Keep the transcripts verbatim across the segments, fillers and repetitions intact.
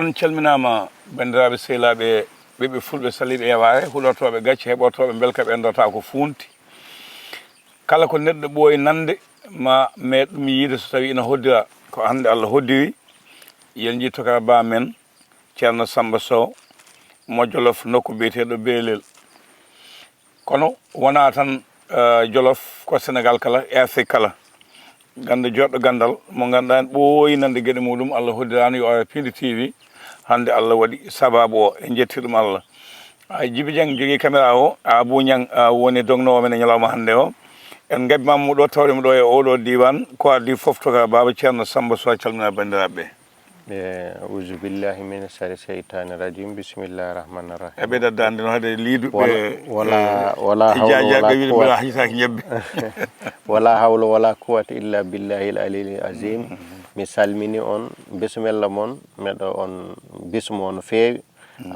On calminaama, banndiraaɓe sehilaaɓe, ɓiɓɓe fulɓe saliiɓe yawaare, huɗortooɓe gacce, heɓortooɓe mbelka, ɓe ndotaa ko fuunti. Kala ko neɗɗo ɓooyi nande, ma meeɗ ɗum yiide so tawi ina hoddira, ko hannde Allah hoddiri. Yen njiitu ka ba men, Ceerno Samba Sow, mo Jolof, nokku biyeteeɗo Beelel. Kono wonaa tan, eh, Jolof, ko Senegal kala, e Afrik kala. Gannde joɗɗo ganndal, mo ngannduɗaa en ɓooyi nande geɗe muɗum, Allah hoddiraano yo ara Pindi T V. Hannde Allah waɗi sabaabu o, en njetti ɗum Allah. A Jibi Jang jogii caméra o, Abu Ñang, a woni dognoowo men e ñalawma hannde o. En ngabbima mo ɗo, tawde mo ɗo e oɗo diiwaan, ko adii fof to ka Baaba Ceerno Samba Sow, calmina banndiraaɓe ɓe. E, auzu billahi min sharri seytaani rajim. Bismillahi rahmaani rahim. E ɓeydat daande no haade liidu wala, ɓe, wala, e, wala hawla jaaja wala ɓe wiide quwwata. Mbela haysaaki ñebbe. Wala hawla wala quwwata illa billahi al aliyil azim. Mi salmini on, bisimilla mon, meɗo on bismo no feewi.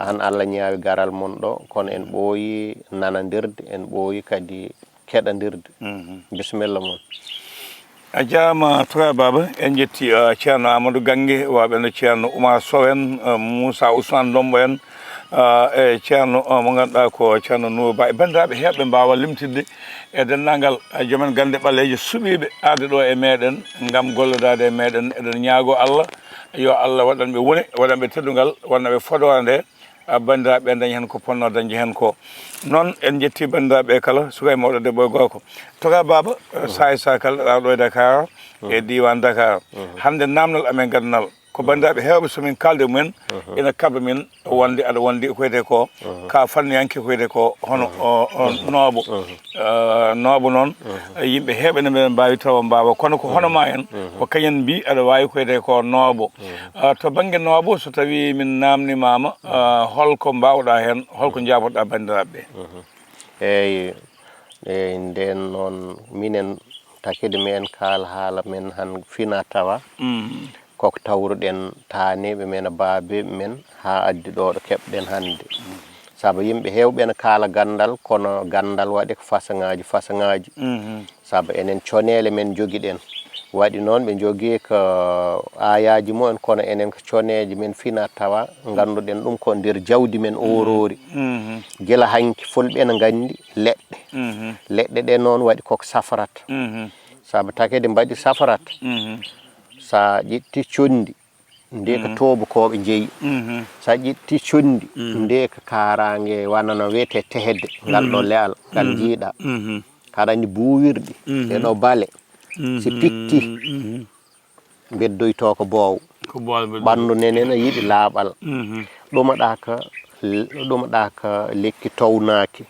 An Allah ñaawi garal mon ɗo, kono en ɓooyi nanandirde, en ɓooyi kadi keɗandirde. Mhm. Bisimilla mon. A jaaraama, Toura Baba. En njetti, uh, Ceerno Amadou Gange, waaɓe no Ceerno Oumar Sow en, uh, Moussa Ousmane Dombo en, uh, e Ceerno, uh, mo ngannduɗaa ko Ceerno Nour Ba, e banndiraaɓe heewɓe mbaawa limtidde, e denndaangal, uh, joomen gannde ɓaleeje suɓiiɓe arde ɗo e meeɗen ngam gollodaade e meeɗen. Eɗen ñaagoo Allah, yo Allah waɗan ɓe wone, waɗan ɓe teddungal, waɗan ɓe fodoore nde, a, banndiraaɓe ɓe ndaña heen ko potnoo dañde heen ko. Noon, en njettii banndiraaɓe ɓe kala, suka e mawɗo, debbo e gorko. Toga Baaba, eh, saay saay kala, aɗa ɗo e Dakar, e diiwaan Dakar. Hannde naamnal amen gannal, ko banndiraaɓe heewɓe so min kaalde mumen, ina kabba min wonde aɗa wondi ko wiyetee ko, ka fanniyanke ko wiyetee ko, hono, o, o, nooɓo. Eh, nooɓo noon, eh, yimɓe heewɓe ne mbiɗa mbaawi tawa mbaawa, kono ko hono ma en, ko kañen mbii aɗa waawi ko wiyetee ko nooɓo. Eh, to bannge nooɓo, so tawii min naamnimaama, eh, holko mbaawɗaa heen, holko njaabotoɗaa banndiraaɓe ɓe? Eeyi, eeyi, ndeen noon minen takede meɗen kaala haala men han fina tawa. Koko tawruɗen taaneeɓe men, baabeeɓe men, haa addi ɗo ɗo keɓɗen hannde. Sabu yimɓe heewɓe ene kaala ganndal, kono ganndal waɗi ko fasaŋaaji, fasaŋaaji. Sabu enen coneele men njogiɗen. Waɗi noon ɓe njogii ko aayaaji mumen, kono enen ko coneeje men fina tawa, ngannduɗen ɗum ko nder jawdi men oorori. Gila hanki fulɓe ene nganndi leɗɗe. Leɗɗe ɗe noon waɗi koko safrata. Sabu takede mbaɗi safrata. Sa ƴetti conndi, nde ko toobokooɓe njeyi. Sa ƴetti conndi, nde ko kaaraange wano no wiyetee tehedde, ngal ɗo le'al, ngal njiiɗa. Kaɗa anndi buuwirɗi, ɗe ɗo bale. Si pitti, beddoyto ko boowo. Ko boowo beddoyto. Ɓanndu nene no yiɗi laaɓal. Ɗumaɗa ka, ɗumaɗa ka lekki townaaki.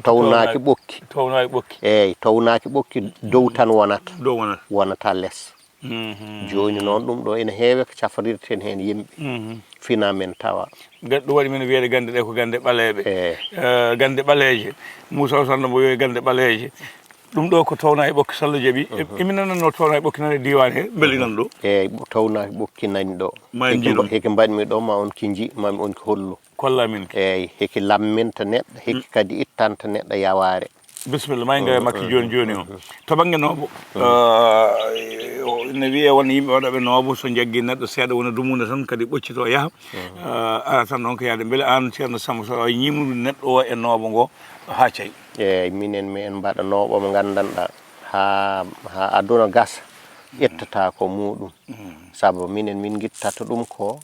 Townaaki ɓokki. Townaaki ɓokki. Eeyi, townaaki ɓokki dow tan wonata. Dow wonata. Wonata les. Jooni noon ɗum ɗo ene heewe ko cafrirten heen yimɓe. Fina men tawa. Ga-, ɗum waɗi min wiyde gannde ɗe ko gannde ɓaleeɓe. Eh, gannde ɓaleeje. Moussa Ousmane Dombo wiyi gannde ɓaleeje. Ɗum ɗo ko townaaki ɓokki, so Allah jaɓi. E, emin nanannoo townaaki ɓokki nani e diiwaan he, mbele inan ɗo. Eeyi, townaaki ɓokki nani ɗo. Ma en heke njiɗum. Mba-, heke mbaɗmi ɗo, ma on ki nji, ma on ki hollu. Kolla min ki. Eeyi, heke lamminta neɗɗo, heke kadi ittanta neɗɗo yawaare. Bisimilla, ma en ngawa e makki jooni jooni o. To bannge nooɓo, eh, o, ne wiyee won yimɓe waɗooɓe nooɓo, so njaggi neɗɗo seeɗa wona dumude tan, kadi ɓoccito yaha. Eh, ara tan noon ko yahde. Mbele aan Ceerno Samba Sow, a ñiimude neɗɗo o e nooɓo ngo haa cay? Eeyi, minen mi en mbaɗa nooɓo mo nganndanɗaa haa, haa aduna gasa, ƴettata ko muɗum. Sabu minen min ngittata ɗum ko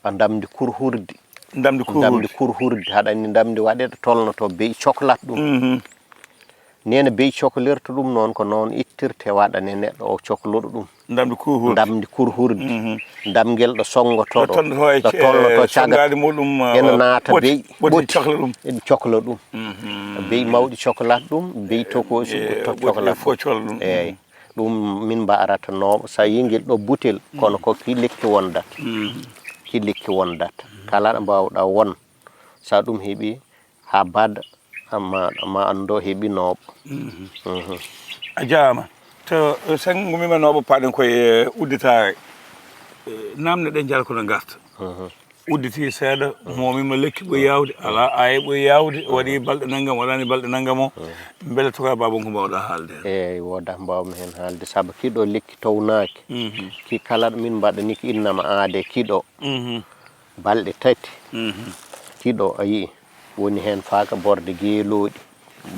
a ndamdi kurhurdi. Ndamdi kurhurdi. Ndamdi kurhurdi. Haɗa anndi ndamdi waɗeɗo tolnoto beyi coklat ɗum. Nena beyi coklirta ɗum noon ko noon ittirte waɗane neɗɗo o cokloɗo ɗum. Ndamdi kurhurdi. Ndamdi kurhurdi. Ndamgel ɗo sonngoto ɗo, ɗo tolnoto caga. Ene naata beyi ɓoti, ɓoti cokla ɗum. Ene cokla ɗum. Beyi mawɗi coklat ɗum, beyi tokoosi ɓutto cokla ɗum. Eeyi. Ɗum min mbaarata nooɓo, so a yii ngel ɗo butel, kono ko ki lekki wondata. Ki lekki wondata. Kala ɗo mbaawɗa won, so a ɗum heɓi, haa baɗa, amma, amma anndu heɓi nooɓo. A jaaraama. To, eh, sen ngummiima nooɓo, paaɗen koye, eh, udditaare. Eh, naamne ɗen njara kono ngarta. Udditi seeɗa, moomima lekki ɓuri yaawde, alaa aaye ɓuri yaawde, waɗi balɗe nanngam, waɗaani balɗe nanngam o, mbele Toga Baaba ko mbaawɗaa haalde heen? Eeyi, wooda ko mbaawmi heen haalde, sabu kii ɗo lekki townaaki, kii kala ɗo min mbaɗani ki innama aade kii ɗo. Balɗe tati, ɗiɗo a yii, woni heen faaka borde geelooɗi.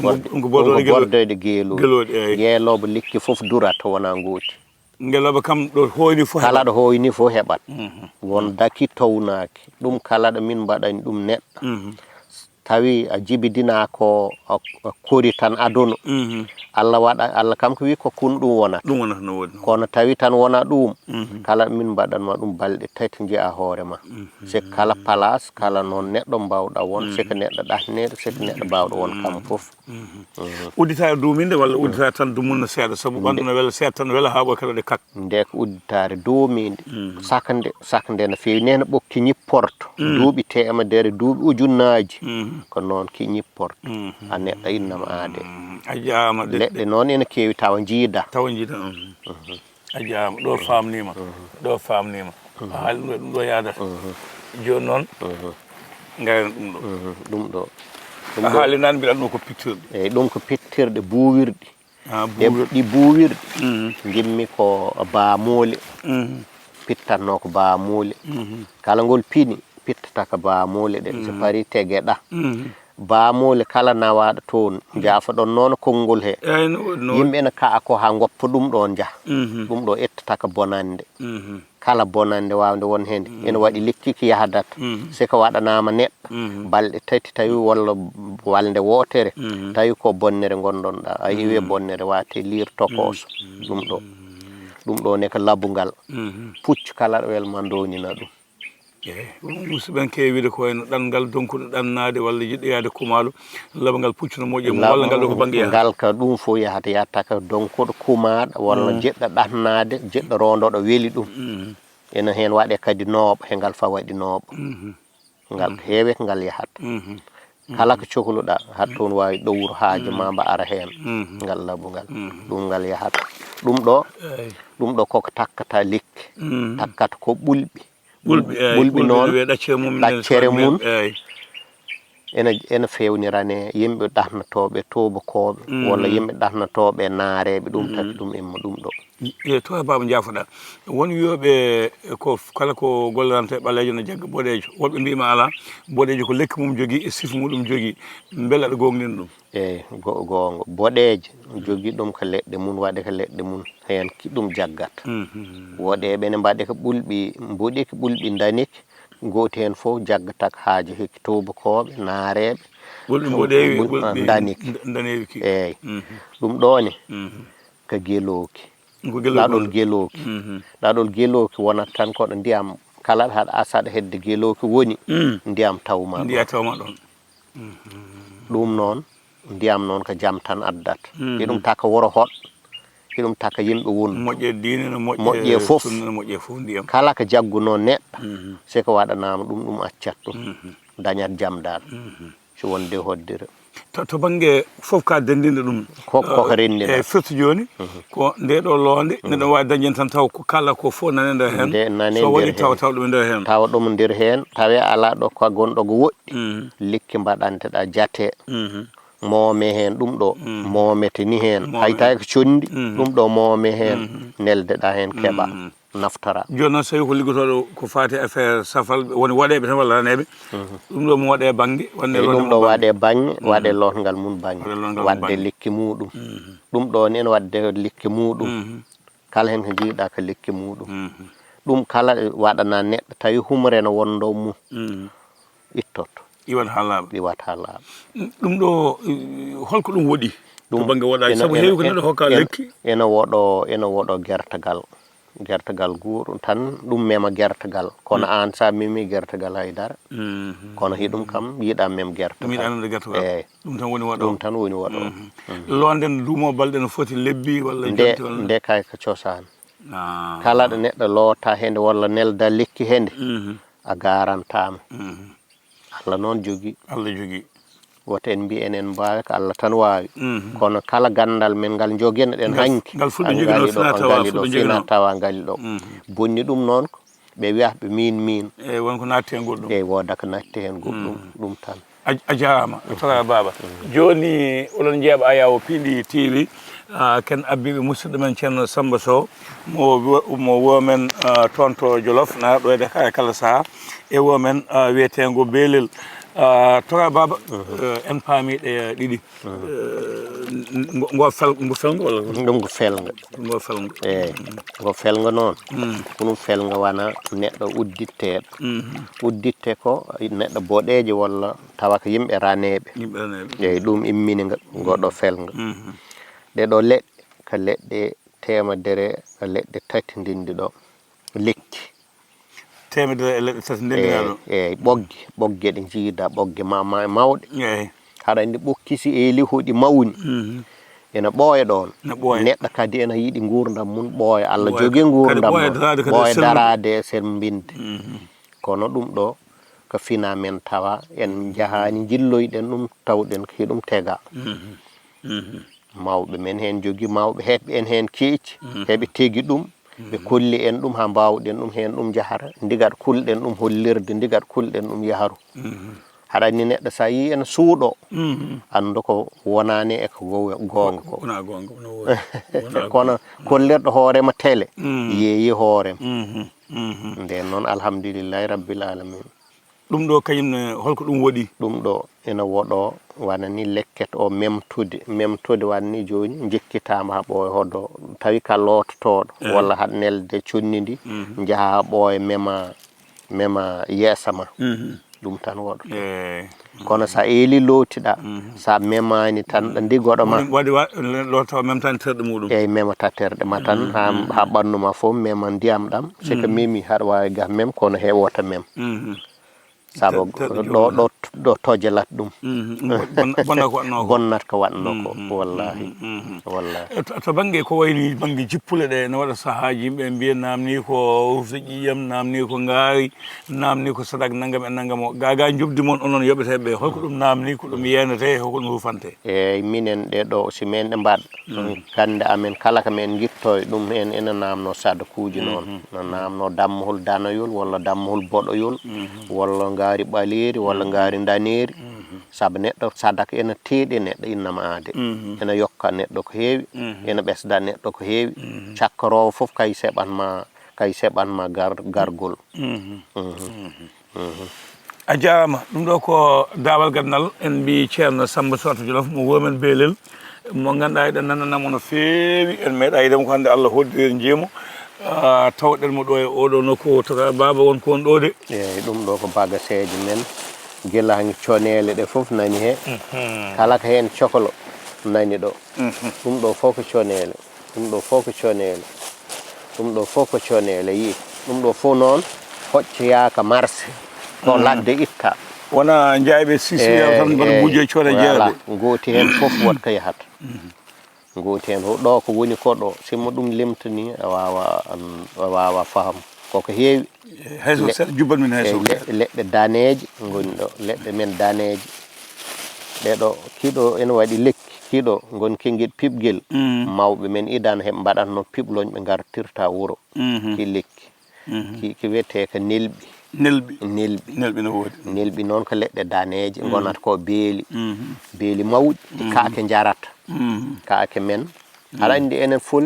Borde, ɗum ko bordeede geelooɗi. Geelooɗi, eey. Ngeelooba lekki fof durata wonaa ngooti. Ngeelooba kam ɗo hooyni fof kala heɓat. Ɗo hooyni fof heɓat. Won daki townaaki. Ɗum kala ɗo min mbaɗani ɗum neɗɗo. Tawi a jibidinaa ko a, a kori tan adono. Allah waɗa, Allah kam ko wi ko kun ɗum wonata. Ɗum wonata no woodi. Kono tawi tan wona ɗum. Kala min mbaɗanma ɗum balɗe tati njiya hoore ma. C'est kala place, kala noon neɗɗo mbawɗa won, c'est que neɗɗo ɗahneɗo, c'est que neɗɗo mbawɗo won kam fof. Udditaare duuminde walla udditaare tan dumunna seeɗa, sabu ɓanndu no wela seeɗa tan wela haa ɓoy kadi waɗe kak. Nde ko udditaare duuminde, sakde, sakde no feewi. Nena ɓokki ñipporto, duuɓi teemedere, duuɓi ujunnaaji, ko noon ki ñipporto. A neɗɗo innama aade. A jaama de. Leɗɗe noon ene keewi tawa njiida. Tawa njiida. A jaama, ɗo faamniima. Ɗo faamniima. A haali ɗum ɗo, ɗum ɗo yaadata. Jooni noon, ngayna ɗum ɗo. Ɗum ɗo. A haali naan mbiɗa ɗum ko pittirɗe. Eyi, ɗum ko pittirɗe buuwirɗi. Ah, ɗi buuwirɗi. Njimmi ko baamoole. Pittatnoo ko baamoole. Kala ngol pini, pittata ko baamoole ɗe. So parii tegeɗa. Baamoole kala nawaaɗo toon, njaafoɗon noon konngol he. Eey, no, no. Yimɓe ene ka'a ko haa ngoppa ɗum ɗoon njaha. Ɗum ɗo ettata ko bonannde. Kala bonannde waawnde won heen. Ene waɗi lekki ki yahdata. Si ko waɗanaama neɗɗo, balɗe tati tawi walla walnde wootere, tawi ko bonnere ngonɗon ɗa. A iwi e bonnere waate liir tokooso. Ɗum ɗo. Ɗum ɗo ne ko labungal. Puccu kala ɗo welma ndonina ɗum. Eey, ɗum musidɓe en keewi wiide ko wayno ɗanngal donkuɗo ɗannaade walla jiɗɗo yahde kumalo, labangal puccu no moƴƴi e mum, walla ngal ɗo ko bannge yaha. Ngal ka ɗum fof yahata, yahata ka donkuɗo kumaaɗo walla jiɗɗo ɗannaade, jiɗɗo rondoɗo weli ɗum. Ene heen waɗe kadi nooɓo, he ngal fa waɗi nooɓo. Ngal ko heewe ko ngal yahata. Kala ko cohluɗa, haɗa toon waawi ɗowro haaju ma mba ara heen. Ngal labungal. Ɗum ngal yahata. Ɗum ɗo, eey, ɗum ɗo koko takkata lekki. Takkata ko ɓulɓi. Ɓulɓi, eey, ɓulɓi noon, ɗaccere mum, ɗaccere mum, eey. Ene, ene feewnirane yimɓe ɗahnotooɓe, tuubakooɓe, walla yimɓe ɗahnotooɓe naareeɓe, ɗum tagi ɗum imma ɗum ɗo. E to, Baaba, njaafoɗaa. Won wiyooɓe ko f-, kala ko golloranta e ɓaleejo no jagga boɗeejo. Woɓɓe mbiima alaa, boɗeejo ko lekki mum jogii e sifa muɗum jogii. Mbele aɗa goongɗini ɗum? Eey, go-, goonga. Boɗeejo jogii ɗum ko leɗɗe mum, waɗe ko leɗɗe mum. Heen ki ɗum jaggata. Woɗeeɓe ne mbaɗe ko ɓulɓi mboɗeeki, ɓulɓi ndaniki, gooti heen fof jaggata ko haaju hikki tuubakooɓe, naareeɓe. Ɓulɓi mboɗeewi, bul-, ɓulɓi ndaniki. Nda-, ndaneewi ki. Eey. Ɗum ɗo ne, ko gelooki. Ko gelooki. Ɗaɗol gelooki. Ɗaɗol gelooki wonata tan ko ɗo ndiyam, kala haɗa asaɗa hedde gelooki woni, ndiyam tawma ɗon. Ndiyam tawma ɗon. Ɗum noon, ndiyam noon ko jam tan addata. Hiɗum taka woro hoɗ, hiɗum taka yimɓe wondu. Moƴƴe diine no moƴƴe, moƴƴe fof. Sunna no moƴƴe fof ndiyam. Kala ko jaggunoo neɗɗo, si ko waɗanaama ɗum, ɗum accat ɗum. Dañat jam dal. Si wonde hoddira. To, to bannge fof ka denndinde ɗum. Ko, ko ko renndina. E firti jooni, ko nde ɗo loonde, nde ɗo waawi dañde tan taw ko kala ko fof nane nder heen. Nde nane so waɗi nder taw, heen. Taw ɗum e nder heen. Tawa ɗum nder heen, tawe alaa ɗo ko gonɗo ko woɗɗi. Lekki mbaɗanteɗa jate. Moome heen ɗum ɗo, moomete ni heen. Moome. Hay tawi ko conndi, ɗum ɗo moome heen. Neldeɗa heen, keɓa, naftora. Jooni noon, so tawi ko liggotooɗo ko faati e affaire safal, woni waɗeeɓe tan walla raneeɓe, ɗum ɗo mo waɗe bannge, wonde eyi, ɗum ɗo waɗe bannge, waɗe lootngal mum bannge. Waɗe lootngal mum waɗde bannge. Lekki muɗum. Ɗum ɗo ni ene waɗde lekki muɗum. Kala heen ko njiiɗa ko lekki muɗum. Ɗum kala waɗana neɗɗo, tawi humre no wonndo mum. Ittoto. Iwat haa laaɓa. Iwat haa laaɓa. Ɗum ɗo, eh, holko ɗum woɗi? To bannge woɗaaji, ene, sabu ene, heewi ko neɗɗo hokka ene, lekki. Ene woɗo, ene woɗo gertagal. Gertagal guur tan, ɗum mema gertagal. Kono aan sa memi gertagal hay dara. Kono hiɗum kam yiɗa mem gertagal. Ɗum yiɗa mem gertagal. Eey. Ɗum tan woni waɗo. Ɗum tan woni waɗo. Loonde no duumo balɗe no foti lebbi walla nde, jonte walla? Nde kay ko cosaan. Ah. Kala ɗo neɗɗo loota hende walla nelda lekki hende, a garantaama. Allah noon jogii. Allah jogii. Woto en mbi enen mbaawi ko Allah tan waawi. Kono kala ganndal men ngal njogino ɗen hanki, ngal fulɓe njogino, ngali ɗo, sina tawa ngali ɗo, fulɓe njogino, sina tawa ngali ɗo. Bonni ɗum noon ko ɓe wiya ɓe miin, miin. Eyi, won ko natti heen goɗɗum. Eyi, wooda ko natti heen goɗɗum, ɗum tan. A, a jaaraama, a tara baaba. Jooni oɗon njeeɓa Ayawo Piindi T V. Ah, ken abbiiɓe musidɗo men Ceerno Samba Sow, mo wo-, mo wo men, ah, toon to Jolof, na ɗo e Dakar kala saha, e wo men, ah, wiyeteengo Beelel. Ah, Toga Baba, eh, en paami ɗe ɗiɗi. Eh, ngo, ngo fel-, ngo felngo walla? Ɗum ngo felngo. Ngo felngo. Eey, ngo felngo noon. Mm. Ko ɗum felngo wona neɗɗo udditteeɗo. Mhm. Udditte ko neɗɗo boɗeejo walla tawa ko yimɓe raneeɓe. Yimɓe raneeɓe. Eey, ɗum immini ngo, ngo ɗo felngo. Mhm. Ɗee ɗoo leɗɗe, ko leɗɗe teemedere, ko leɗɗe tati ndenndi ɗo. Lekki. Teemedere e leɗɗe tati ndenndinaa ɗo. Eey, eey, ɓogge, ɓogge ɗe njiida, ɓogge ma-, ma-, mawɗe. Eey. Haɗa anndi ɓokki si eeli hoɗi mawni. Mhm. Ena ɓooya ɗoon. Ena ɓooya. Neɗɗo kadi ena yiɗi nguurndam mum ɓooya. Allah jogii nguurndam mum. Kadi ɓooya daraade kadi e ɓooya sellude. Daraade e semmbinde. Mhm. Kono ɗum ɗo ko fina men tawa en njahaani njilloyɗen ɗum tawɗen ko ɗum tega. Mhm. Mhm. Mawɓe men heen njogii, mawɓe heɓɓe en heen keeci, mhm, heɓe tegi ɗum, ɓe, mhm, kolli en ɗum haa mbaawɗen ɗum heen ɗum njahara, ndiga kulɗen ɗum hollirde, ndiga kulɗen ɗum yaharu. Mhm. Haɗa anndi neɗɗo so a yii ene suuɗoo, mhm, anndu ko wonaani e ko go-, goonga ko. Wonaa goonga, wonaa woodi. Wonaa kono goonga. Kollirɗo hoore ma tele, mhm, yeeyi hoore ma. Mhm, mhm. Ndeen noon, alhamdulillahi rabbil alamin. Ɗum ɗo kañum ne, holko ɗum woɗi? Ɗum ɗo ina woɗo wona ni lekket o memtude, memtude wona ni jooni njekkitaama haa ɓooya hoɗo, tawi ka loototooɗo, eey, walla haɗa nelde conni ndi, mhm, njaha haa ɓooya mema, mema yeesa ma. Mhm. Ɗum tan woɗo. Eey. Kono so a eeli lootiɗa, mhm, so a memaani tan ɗo ndigoɗo ma. Waɗi wa-, loota o memtaani terɗe muɗum. Eey, memata terɗe ma tan, mhm, haa, mhm, haa ɓanndu ma fof mema ndiyam ɗam. Si ko, mhm, memi, haɗa waawi ga mem, kono he wota mem. Mhm. Sabu te-, te-, ɗo, ɗo, ɗo tojelat ɗum. Mhm. Bon-, bonna ko waɗnoo ko. Bonnat ko waɗnoo ko, mhm, wallahi. Mhm, mhm. Wallahi. E to, to bannge ko wayni bannge jippule ɗe, ne waɗa sahaaji yimɓe mbiya naamni ko wurto ƴiiƴam, naamni ko ngaari, naamni ko sadak nangam e nangam o. Ga, ga njoɓdi mon onon yoɓeteeɓe ɓe, holko ɗum naamni, ko ɗum yeynete, holko ɗum rufante? Eey, minen ɗe ɗo, si men ɗe mbaɗ, mm, gannde amen kala ko men ngittoo e ɗum heen, ina naamnoo sadakuuji noon. Mhm. No naamnoo dammuhol danoyol walla dammuhol boɗoyol, mhm, walla ngaari ɓaleeri walla, mhm, ngaari ndaneeri. Mhm. Sabu neɗɗo sadaka ina teeɗi neɗɗo innama aade. Mhm. Ina yokka neɗɗo ko heewi, mhm, ina ɓesda neɗɗo ko heewi. Mhm. Cakkoroowo fof kay seɓan ma, kay seɓan ma gar-, gargol. Mhm. Mhm. Mhm. Mhm. A jaaraama. Ɗum ɗo ko daawal gandal, en mbii Ceerno Samba Sow to Jolof, mo wuro men Beelel, mo ngannduɗaa eɗen nanana mo no feewi, en meeɗaa yiide mo ko hannde Allah hoddiri en njiimo. Ah, tawɗen mo ɗo e oɗo nokku, to ka baaba won ko won ɗo de. Eey, ɗum ɗo ko bagaseeje men, gila han coneele ɗe fof nani he. Mhm. Kala ko heen cokolo nani ɗo. Mhm. Ɗum ɗo fof ko coneele. Ɗum ɗo fof ko coneele. Ɗum ɗo fof ko coneele, yiyi. Ɗum ɗo fof noon hoccoyaaka marché. Ko, mm, ladde itta. Wona njaayɓe sisiya tan, eh, mbaɗa, eh, buuje coda, voilà, jeyaɓe. Ngooti heen fof woto ko yahata. Mhm. Ngooti heen fof ɗo ko woni ko ɗo. Si mo ɗum limtani, a waawa, an, a waawa faham. Ko ko heewi. Hay so le-, seeɗa, jubban min hay so, eh, le-, seeɗa. Leɗɗe daneeje ngoni ɗo, leɗɗe men daneeje. Ɗee ɗo, kii ɗo ene waɗi lekki, kii ɗo ngon kengel piɓgel. Mm. Mawɓe men idan heɓe mbaɗatno piɓloñ ɓe ngartirta wuro. Mhm. Ki lekki. Mhm. Ki, ki wiyetee ko nelɓi. Nelɓi. Nelɓi. Nelɓi no woodi. Nelɓi noon ko leɗɗe daneeje, mm, ngonata ko beeli. Mhm. Beeli mawɗi, ɗi, mhm, kaake njarata. Mhm. Kaake men. Mhm. Aɗa anndi enen fof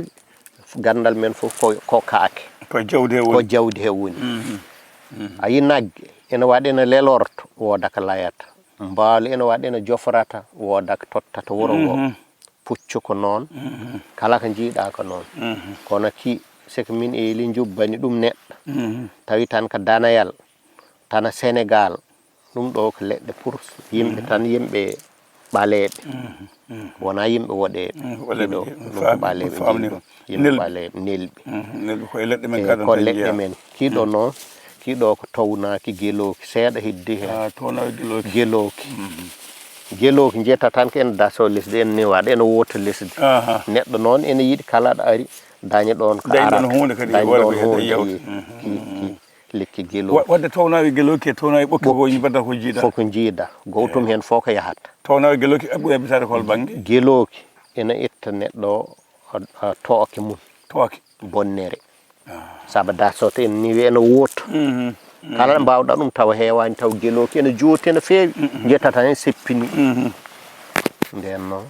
Ganndal men fof ko, ko kaake. Ko jawdi he woni. Ko jawdi he woni. Mhm. Mhm. A yi nagge, ene waɗa ene lelorto, wooda ko layata. Mbaalu ene waɗa ene jofrata, wooda ko tottata wuro ngo. Mhm. Puccu ko noon, mhm, kala ko njiiɗa ko noon. Mhm. Kono ki, seke min eeli njubbani ɗum neɗɗo. Mhm. Tawi tan ko danayal, tana Senegal, ɗum ɗo ko leɗɗe pour yimɓe, mhm, tan, yimɓe ɓaleeɓe. Mhm, mhm. Wonaa yimɓe woɗeeɓe. Mhm, ɓaleeɓe. Ɗiɗo, mi ɗum ko faami, ɓaleeɓe, mi faamni. Yimɓe, nelɓi, ɓaleeɓe, nelɓi. Mhm, nelɓi ko e leɗɗe men. Eh, kaɗon ko tan leɗɗe jeyaa. Men. Kiiɗo, mhm, noon, kiiɗo ko townaaki gelooki, seeɗa heddi heen. Ah, townaaki gelooki. Gelooki. Mhm. Gelooki njiyata tan ko ene dasoo lesdi, ene newaɗa, ene woota lesdi. Aha. Neɗɗo noon ene yiɗi kala ɗo ari, daña ɗoon ko arata. Daña ɗoon huunde kadi, daña walla ɗoon ko huunde, yawta. Eyi. Mhm, ki, mhm, ki. Lekki gelooki. Wa-, wadde townaawi gelooki e townaawi ɓokki ko ɓokki. Njiɗata ko jiida. Fof ko njiida. Gootum heen fof ko yahata. Townaawi gelooki ɓuri hebbitaade ko hol bannge? Gelooki ene itta neɗɗo, a, a, tooke mum. Tooke. Bonnere. Ah. Sabu dasoto en niwi ene woota. Mhm. Kala ɗo mbaawɗa ɗum tawa heewaani, taw gelooki ene jooti ene feewi. Mhm. Njetata heen seppini. Mhm. Nden noon,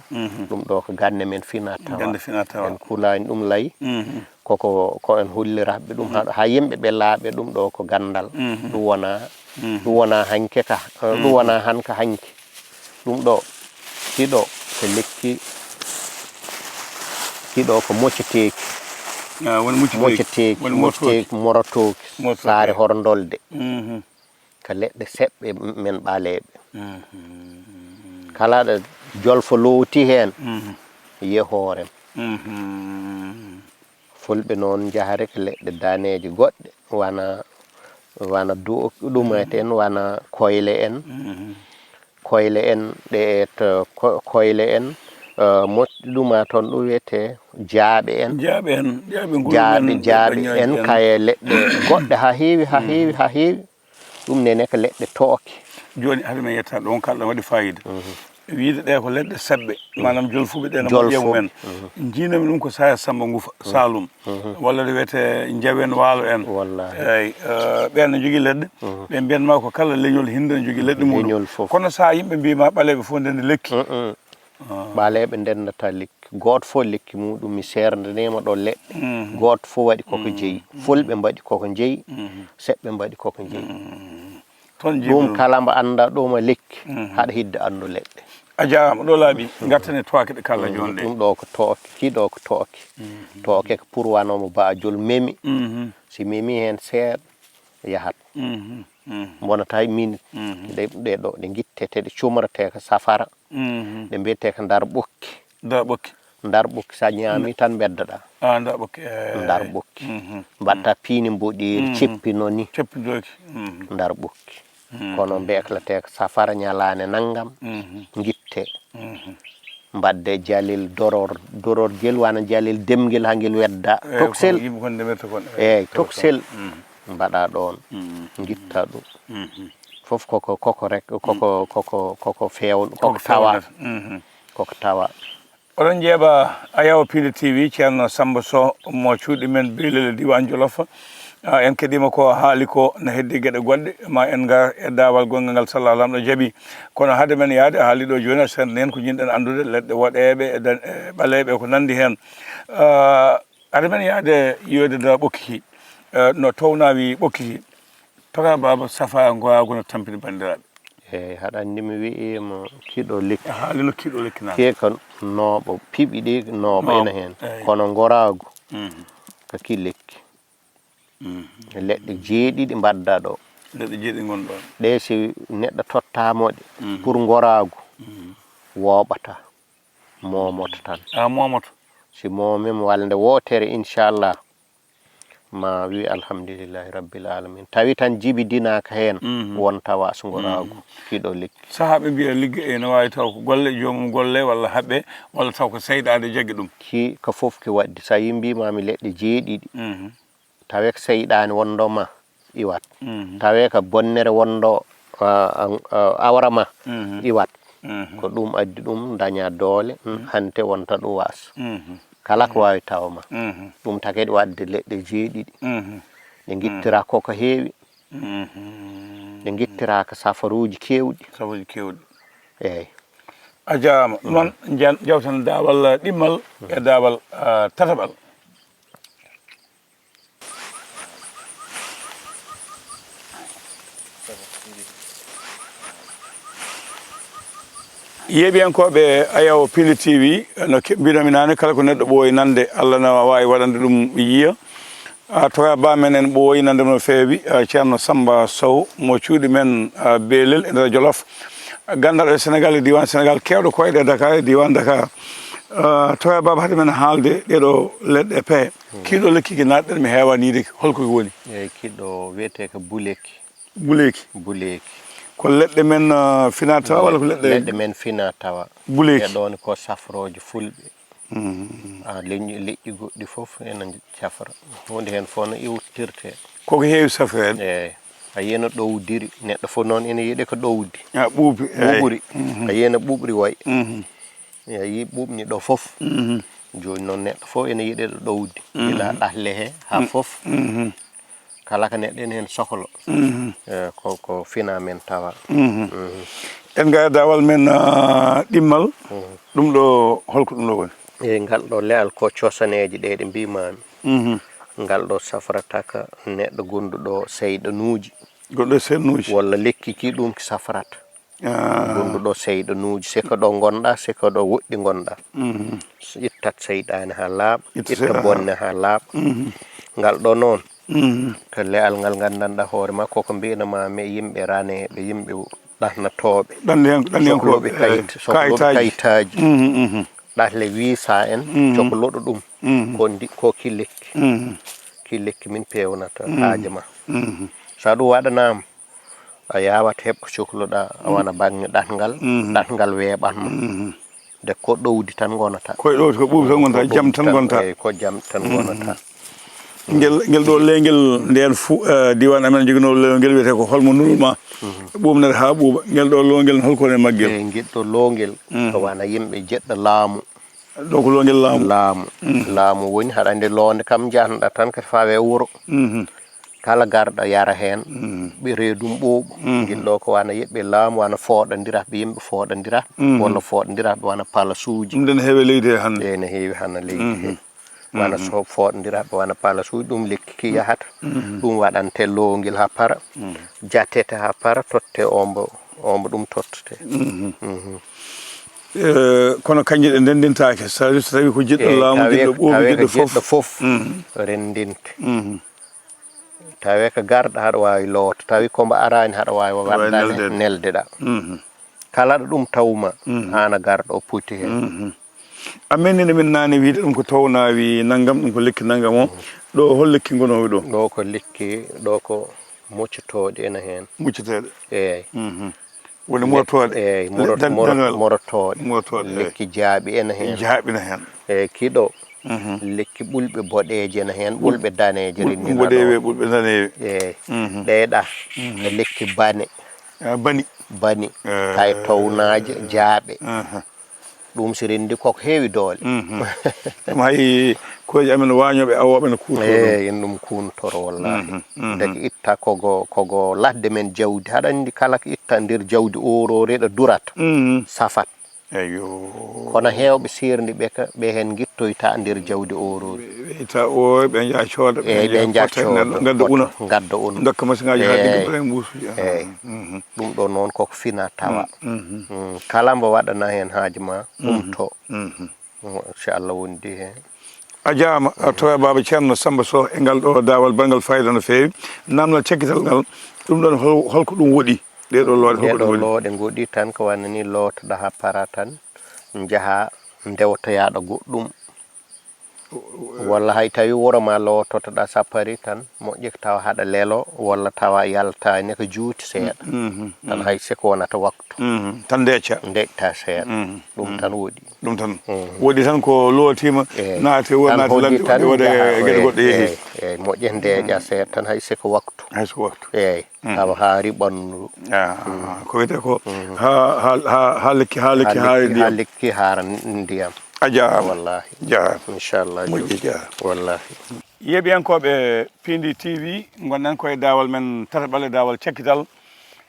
ɗum ɗo ko gannde men fina tawa. Gannde fina tawa. En kulaani ɗum lay. Koko, ko en holliraaɓe ɗum haɗo. Haa yimɓe ɓe laaɓe ɗum ɗo ko ganndal. Ɗum wonaa, ɗum wonaa hanke ka, eh, ɗum wonaa han ka hanke. Ɗum ɗo, kiɗo ko lekki, kiɗo ko mocceteeki. Ah, woni mocceteeki. Mocceteeki, woni mocceteeki, morotooki. Morotooki. Saare Horndolde. Ka leɗɗe seɓɓe men ɓaleeɓe. Kala ɗo jolfo loowti heen, yiye hoore mum. Fulɓe noon njahare ko leɗɗe daneeje goɗɗe, wana, wana du-, ɗum eten, wana koyle en. Koyle en, ɗe to ko-, koyle en, eh, moƴƴi ɗum a toon ɗum wiyetee jaaɓe en. Jaaɓe en, jaaɓe ngulmi en, jaaɓe, jaaɓe en, kaye leɗɗe goɗɗe haa heewi, haa heewi, haa heewi. Ɗum nene ko leɗɗe tooke. Jooni, hade men yetta ɗoon, kalɗo waɗi faayiida. Wiide ɗe ko leɗɗe seɓɓe, maanaam jolfuɓe ɗe no moƴƴi e mumen. Njiinami ɗum ko Saaya Samba Ngufa, Saalum. Walla ɗo wiyetee Njawen Waalo en. Wallaahi. Eey, eh, ɓeen no njogii leɗɗe. Ɓe mbiyan ma ko kala leñol hinnde no jogii leɗɗe muɗum. Leñol fof. Kono so yimɓe mbii ma ɓaleeɓe fof ndenda lekki. Ɓaleeɓe ndendata lekki. Gooto fof lekki muɗum, mi seerndaneema ɗo leɗɗe. Gooto fof waɗi koko jeyi. Fulɓe mbaɗi koko jeyi, seɓɓe mbaɗi koko jeyi. Toon ɗum jiiɗum. Kala mbo annda ɗum e lekki, haɗa hidde anndu leɗɗe. A jaaraama, ɗo laaɓi, ngarten e tooke ɗe kalla jooni ɗe. Ɗum ɗo ko tooke, kii ɗo ko tooke. Tooke ko pour wano mo baajol memi. Si memi heen seeɗa, yahat. Mbonata hay minute. Ɗe, ɗe ɗo, ɗe ngittete, ɗe cumrete ko safara. Ɗe mbiyetee ko ndar ɓokki. Ndar ɓokki. Ndar ɓokki, so a ñaami tan mbeddoɗaa. Ah, ndar ɓokki, eh. Ndar ɓokki. Mbaɗta piindi mboɗeeri, ceppi noon ni. Ceppi doki. Ndar ɓokki. Kono mbekletee ko safara ñalaande nanngam, ngitte. Mbaɗde jalel doror, dororgel wana jalel demgel haa ngel wedda. Eh, toksel. Yimɓe kon ndemirta kon, eh, eey, toksel. Mbaɗa ɗoon, ngitta ɗum. Fof koko, koko rek, koko, koko, koko feew-, koko tawa. Koko tawa. Oɗon njeeɓa Ayaw Piindi T V, Ceerno Samba Sow mo cuuɗi men Beelel e diiwaan Jolof. Ah, en keɗiima ko haali ko, na heddi geɗe goɗɗe, ma en ngar e daawal gonngal ngal, so Allah Laamɗo jaɓi. Kono hade men yahde, haali ɗo jooni, a seerni en ko njiɗɗen anndude, leɗɗe woɗeeɓe e dan-, e ɓaleeɓe, ko nanndi heen. Ah, hade men yahde yiyoyde ndaa ɓokki ki, eh, no toownaawi ɓokki ki. Toga Baaba Safa ngoraagu no tampini banndiraaɓe. Eey, haɗa anndi mi wi'iima kiɗo lekki. A haalino kiɗo lekki naam. Kee ko nooɓo, piɓi ɗi nooɓo ina heen. Eey. Kono ngoraagu ko ki lekki. Leɗɗe jeeɗiɗi mbaɗda ɗo. Leɗɗe jeeɗiɗi ngon ɗo. Ɗe si neɗɗo tottaamo ɗe, pour ngoraagu, wooɓata, moomoto tan. A moomoto. Si moomima walnde wootere, inchallah, ma wi alhamdulillahi rabbil alamin. Tawi tan jibidinaaka heen, won tawa so ngoraagu, kiɗo lekki. Sahaa ɓe mbiya ligge ene waawi taw ko golle, joomum golle walla haɓɓe, walla taw ko seyɗaade jaggi ɗum. Ki ko fof ki waɗdi. So a yii mbiimaami leɗɗe jeeɗiɗi, tawe ko seyɗaani wonɗo ma, iwat. Tawe ko bonnere wonɗo, a, a, a, awra ma, iwat. Ko ɗum addi ɗum, daña doole, hante wonta ɗum waas. Kala ko waawi tawa ma. Ɗum taki eɗi waɗde leɗɗe jeeɗiɗi. Ɗe ngittira koko heewi. Ɗe ngittira ko safaruuji keewɗi. Safaruuji keewɗi. Eey. A jaaraama. Ɗum noon, njan-, jawten daawal ɗimmal e daawal, ah, tataɓal. Yeeɓiyankooɓe Ayaw Piindi T V, no ke-, mbiɗo mi naane, kala ko neɗɗo ɓooyi nande, Allah na waawi waɗande ɗum yiya. Ah, toga ba men en ɓooyi nande no feewi, ah, Ceerno Samba Sow mo cuuɗi men, ah, Beelel e nder Jolof. Ganndal e Senegal e diiwaan Senegal, keewɗo ko e Dakar e diiwaan Dakar. Ah, toga baaba, hade men haalde ɗeɗo leɗɗe pee. Kiɗo lekki ki naatɗen mi heewaani yiide ki, holko ki woni? Eey, kiɗo wiyetee ko buleeki. Buleeki. Buleeki. Ko leɗɗe men, ah, fina tawa walla ko leɗɗe? Leɗɗe men fina tawa. Buleeki. E ɗoon ko safrooje fulɓe. Ah, leñƴi, leƴƴi goɗɗi fof ena safra. Huunde heen fof no iwtirtee. Koko heewi safreede. Eey. A yiyii no ɗowdiri, neɗɗo fof noon ena yiɗi ko ɗowdi. Ah, ɓuuɓri, eey. Ɓuuɓri. A yiyii no ɓuuɓri wayi. A yiyii ɓuuɓni ɗo fof. Jooni noon neɗɗo fof ena yiɗi ɗo ɗowdi. Gila ɗahle he haa fof. Kala ko neɗɗo ene heen sohlo. Eh, ko, ko fina men tawa. En ngaa daawal men, ah, ɗimmal. Ɗum ɗo, holko ɗum ɗo woni? E ngal ɗo le'al ko cosaneeje ɗe ɗe mbimaami. Ngal ɗo safrata ka neɗɗo gonduɗo seyɗanuuji. Goɗɗo seyɗanuuji. Walla lekki ki ɗum ki safrata. Gonduɗo seyɗanuuji, se ko ɗo ngonɗa, se ko ɗo woɗɗi ngonɗa. Ittat seyɗaane haa laaɓa, itta bonne haa laaɓa. Ngal ɗo noon, ko le'al ngal nganndanɗa hoore ma, koko mbi'na ma me yimɓe raneeɓe, yimɓe ɗahnatooɓe, Ɗanniyan- ɗanniyankooɓe, sohluɓe kayit- sohluɓe kayitaaji. Ɗahle wiisa en, cokloɗo ɗum. Ko ndi- ko ki lekki. Ki lekki min peewnata haaje ma. So a ɗum waɗanaama, a yawat heɓ ko cokloɗa, a wona bannge ɗatngal. Ɗatngal weeɓan ma. De ko ɗowdi tan ngonata. Koye ɗowdi ko ɓuuɓi tan ngonta, jam tan ngonta. Eyi, ko jam tan ngonata. Ngel ngel ɗo leengel ndeen fu, eh, diiwaan amen joginoo leengel wiyetee ko Holmo Nulma. Ɓuuɓnere haa ɓuuɓa. Ngel ɗo loongel, holko woni e maggel? Eyi, ngel ɗo loongel ko wano yimɓe jeɗɗo laamu. Ɗo ko loongel laamu. Laamu. Laamu woni haɗa anndi loonde kam njahanɗa tan kadi fawe wuro. Kala garɗo yara heen. Ɓe reedum ɓooɓo. Ngel ɗo ko wano yiɓɓe laamu, wano fooɗondira, ɓe yimɓe fooɗondira. Walla fooɗondira ɓe wano palasuuji. Ɗum ɗen heewi e leydi he hannde. Ene heewi hannde leydi he. Wano so fooɗondira ɓe wano palasuuji, ɗum lekki ki yahata. Ɗum waɗante loongel haa para. Jattete haa para, totte ombo ombo ɗum tottete. Eh, kono kanje ɗe ndenndintaake, so tawi ko jiɗɗo laamu, jiɗɗo ɓuuɓi, jiɗɗo fof. Renndinte. Tawi ko garɗo haɗa waawi loota, tawi ko mbo araani haɗa waawi waɗde neldeɗa. Kala ɗo ɗum tawma, aan a garɗo o poti heen. Amen ne min naane wiide ɗum ko townaawi nanngam, ɗum ko lekki nanngam o. Ɗo hol lekki ngonoowi ɗo? Ɗo ko lekki, ɗo ko muccotooɗi ene heen. Muccoteeɗe. Eeyi. Woni morotooɗe. Eeyi, morotooɗe. Morotooɗe, eeyi. Lekki jaaɓi ene heen. Jaaɓi ene heen. Eeyi, kiɗo. Lekki ɓulɓe boɗeeje ene heen, ɓulɓe daneeje renndinaa ɗo. Ɓulɓe boɗeeje, ɓulɓe daneeje. Eeyi. Ɗeeɗa, e lekki bane. Bani. Bani. Tawi townaaje, jaaɓe. Ɗum si renndi koko heewi doole. Ɗum hay koyeeji amen waañooɓe, awooɓe no kuutoroo ɗum. Eeyi, en ɗum kuuntoro wallaahi. Ndeke itta kogo, kogo ladde men jawdi. Haɗa anndi kala ko itta nder jawdi ooroo reɗa durata. Safat. Eyyo. Kono heewɓe seerndi ɓe ka, ɓe heen ngittoyta nder jawdi ooroo. Ɓe itta o, ɓe njaha cooda, ɓe njaha cooda, ngadda una. Ngadda una. Ndokka masiŋaaji haa ɗi mbaɗa e mbuusuuji. Eeyi. Ɗum ɗo noon koko fina tawa. Kala mbo waɗana heen haaju ma, umto. Inchallah wondi heen. A jaama, a towa Baaba Ceerno Samba Sow e ngal ɗo daawal bangal fayda no feewi. Namdal cekkital ngal, ɗum ɗon hol- holko ɗum woɗi? Ɗee ɗo looɗe holko ɗum woɗi? Ɗee ɗo looɗe ngoɗi tan ko wanani lootoɗa haa para tan, njaha ndewtoyaaɗo goɗɗum. Walla hay tawi wuro ma loototoɗa sapari tan, moƴƴi ko tawa haɗa lelo, walla tawa yaltaani ko juuti seeɗa. Tan hay siko wonata waktu. Tan ndeeca. Ndeeƴta seeɗa. Ɗum tan woɗi. Ɗum tan. Woɗi tan ko lootiima, naati wuro, naati ladde, waɗi waɗe geɗe goɗɗe yehi. Eeyi, moƴƴi ndeeƴa seeɗa tan hay siko waktu. Hay siko waktu. Eeyi. Tawa haari ɓanndu. Ko wiyetee ko haa, haa, haa, haa lekki, haa lekki haari ndiyam. Haa lekki haara ndiyam. A jaaraama. Wallaahi. Jaaraama. Inchallah. Moƴƴi, jaaraama. Wallaahi. Yeeɓiyankooɓe Pindi T V, ngonɗen koye daawal men tataɓal e daawal cekkital.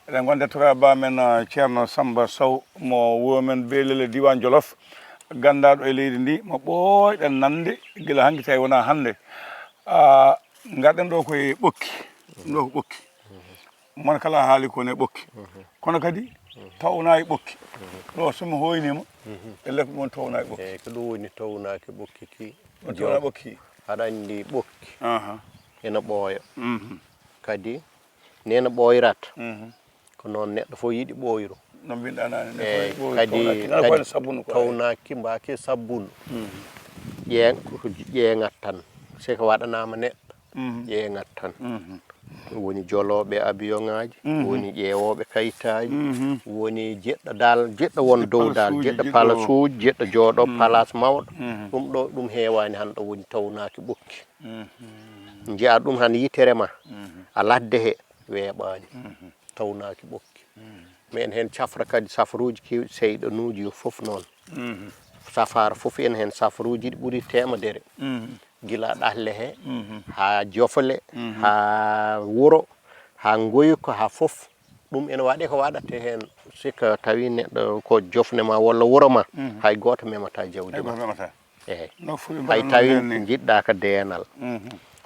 Eɗen ngonda e toraaba men, ah, Ceerno Samba Sow, mo wuro men Beelel e diiwaan Jolof, ganndaaɗo e leydi ndi, mo ɓooyɗen nande gila hanki tawi wonaa hannde. Ah, ngarɗen ɗo koye ɓokki. Ɗum ɗo ko ɓokki. Mon kala haali ko ne ɓokki. Kono kadi tawnaaki ɓokki. Ɗo so mi hooyniima, e lekki mon tawnaaki ɓokki. Eeyi, ko ɗum woni tawnaaki ɓokki ki. Ɗum tawnaaki ɓokki. Aɗa anndi ɓokki. Aha. Ena ɓooya. Kadi, nena ɓooyrat. Ko noon neɗɗo fof yiɗi ɓooyru. No mbiɗa naane, neɗɗo fof yiɗi ɓooyru. Kadi, kadi tawnaaki mbaaki sabbunu. Ƴeeŋ-, ko ƴeeŋat tan. Si ko waɗanaama neɗɗo, ƴeeŋat tan. Woni jolooɓe abiyoŋaaji, woni ƴeewooɓe kayitaaji, woni jiɗɗo dal, jiɗɗo won dow dal, jiɗɗo palasuuji, jiɗɗo jooɗo palaas mawɗo. Ɗum ɗo, ɗum heewaani hannde woni tawnaaki ɓokki. Njiya ɗum han yitere ma, a ladde he, weeɓaani, tawnaaki ɓokki. Meɗen heen cafra kadi safruuji keewɗi, seyɗanuuji yo fof noon. Safaara fof ene heen safruuji ɗi ɓuri teemedere. Gila ɗahle he, haa jofle, haa wuro, haa ngoyko, haa fof. Ɗum ene waɗe ko waɗate heen Si ko tawi neɗɗo ko jofne ma walla wuro ma, hay gooto memata jawdi ma. Eeyi. No fuɗi hay tawi njiɗɗa ka deenal,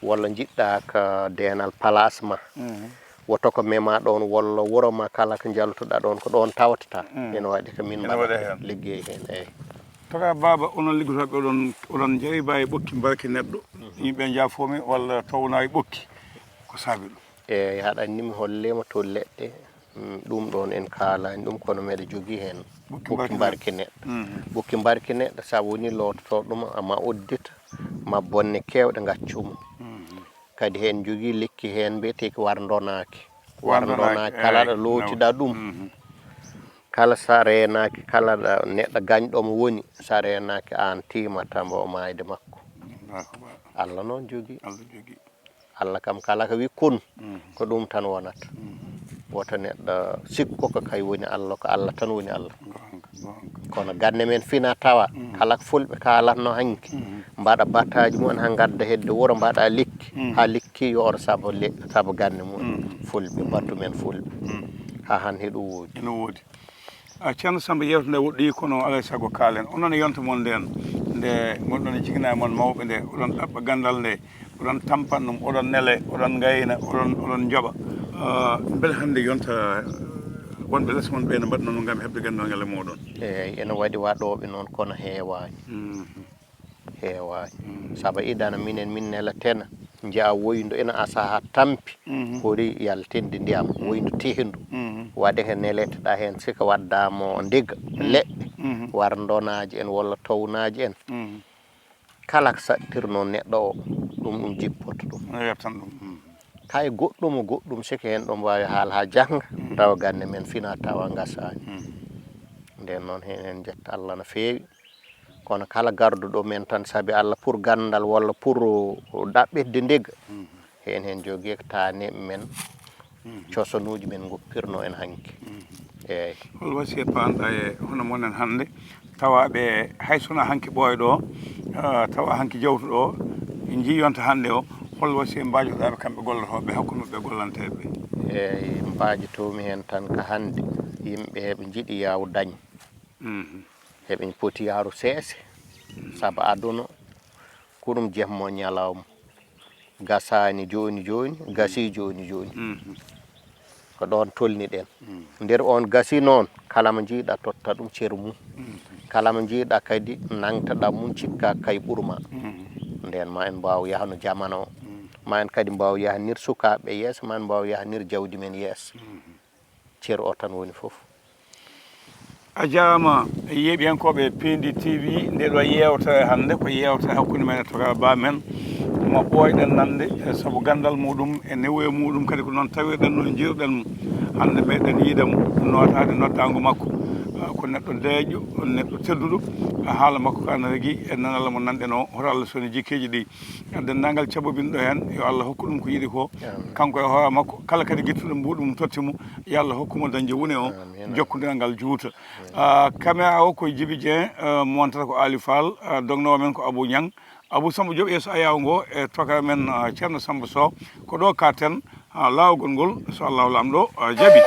walla njiɗɗa ka deenal place ma, woto ko mema ɗon walla wuro ma kala ko njaltuɗa ɗon, ko ɗon tawtata. Ene waɗi ko min mbaɗa liggey heen, eeyi. Toga baaba, onon liggotooɓe, oɗon, oɗon njariba e ɓokki mbarki neɗɗo. Yimɓe njaafomi walla towna e ɓokki. Ko saabi ɗum? Eeyi, haɗa anndi mi hollema to leɗɗe. Mm, ɗum ɗon en kaalani ɗum, kono meɗa jogii heen ɓokki mbarki neɗɗo. Ɓokki mbarki neɗɗo, sabu woni loototo ɗum, ma uddita, ma bonne keewɗe ngaccu mo. Kadi heen jogii lekki heen mbiyetee ko war ndonaaki. War ndonaaki, kala ɗo lootiɗa ɗum. Kala sa reenaaki, kala ɗo neɗɗo gañɗo mo woni, sa reenaaki aan tiimata mbo maayde makko. Allah noon jogii. Allah kam kala ko wi kun, ko ɗum tan wonata. Woto neɗɗo sikko ko kay woni Allah, ko Allah tan woni Allah. Kono gannde men fina tawa, kala ko fulɓe kaalatno hanki, mbaɗa bataji mumen ha ngadda hedde wuro, mbaɗa lekki, ha lekki yooro saabu le-, saabu gannde mumen. Fulɓe, batu men fulɓe. Ha han heɗo woodi. Ene woodi. A Ceerno Samba, yewtere nde woɗɗoyi, kono alay sago kaalen. Onon e yonta mon nden, nde ngonɗon e jigina e mon mawɓe nde, oɗon ɗaɓɓa gandal nde, oɗon tampan ɗum, oɗon nele, oɗon ngayna, oɗon, oɗon njoɓa. Ah, mbele hannde yonta wonɓe les mon ɓe ne mbaɗa noon ngam heɓde ganndal ngal e mooɗon? Eeyi, ene waɗi waɗooɓe noon, kono heewaani. Heewaani. Saabu iɗana minen, min nela tena, njiya woyndo ina asa haa tampi, hori yaltinde ndiyam, woyndo tehindu. Waɗe ko neleteɗa heen, sika wadda mo ndiga, leɗɗe, war ndonaaji en walla townaaji en. Kala ko saɗtirnoo neɗɗo o, ɗum, ɗum jippoto ɗum. Ene yettan ɗum. Kay goɗɗum o goɗɗum, sike heen ɗum waawi haal haa jannga, tawa gannde men fina tawa ngasaani. Nden noon, heen en njetta Allah no feewi. Kono kala garduɗo men tan, sabi Allah, pour ganndal walla pour ɗaɓɓitde ndega, heen heen jogii ko taane men, cosanuuji men ngoppirno en hanki. Eeyi. Hol wasiya paanɗa e hono monen hannde, tawaaɓe hay sona hanki ɓooyɗo, ah, tawa hanki jawtuɗo, njiyonta hannde o, hol wasiya mbaajotoɗaaɓe kamɓe gollotooɓe hakkunde maɓɓe e gollanteeɓe? Eeyi, mbaajotoomi heen tan ko hannde yimɓe heɓe njiɗi yaw dañ. Heɓe poti yaaru seese, sabu aduna ko ɗum jemmo ñalawma. Gasaani jooni jooni, gasii jooni jooni. Ko ɗoon tolniɗen. Nder oon gasi noon, kala mo njiiɗa totta ɗum ceru mum. Kala mo njiiɗa kadi nangtaɗa mum, cikka kay ɓurma. Nden ma en mbaaw yahno jamano o. Ma en kadi mbaaw yahnir sukaaɓe yeeso, ma en mbaaw yahnir jawdi men yeeso. Ceru o tan woni fof. A jaaraama, yeeɓiyankooɓe Peendi T V, nde ɗo yeewtere hannde ko yeewtere hakkunde men e toga ba men mo ɓooyɗen nande, eh, sabu ganndal muɗum e newuye muɗum, kadi ko noon tawirɗen, noon njiyruɗen mo. Hannde meɗen yiida mo, nootaade noddaango makko. Ah, ko neɗɗo deeƴɗo, neɗɗo tedduɗo. Ah, haala makko ko ana regi e nanal mo nanɗen o, hoto Allah soni jikkeeji ɗi. Denndaangal cabobinɗo heen, yo Allah hokku ɗum ko yiɗi ko. Kanko e hoore makko, kala kadi gettuɗo mbuuɗu mum totti mo, yo Allah hokku mo dañde wune o, jokkondiral ngal juuta. Ah, caméra o ko Djiby Dieng, ah, montata ko Ali Fall, ah, dognoowo men ko Abou Niang. Abou Samba Diop, yeeso ayaawo ngo e tokara men, ah, Ceerno Samba Sow. Ko ɗo katten, ah, laawol ngol, so Allahu Laamɗo, ah, jaɓi.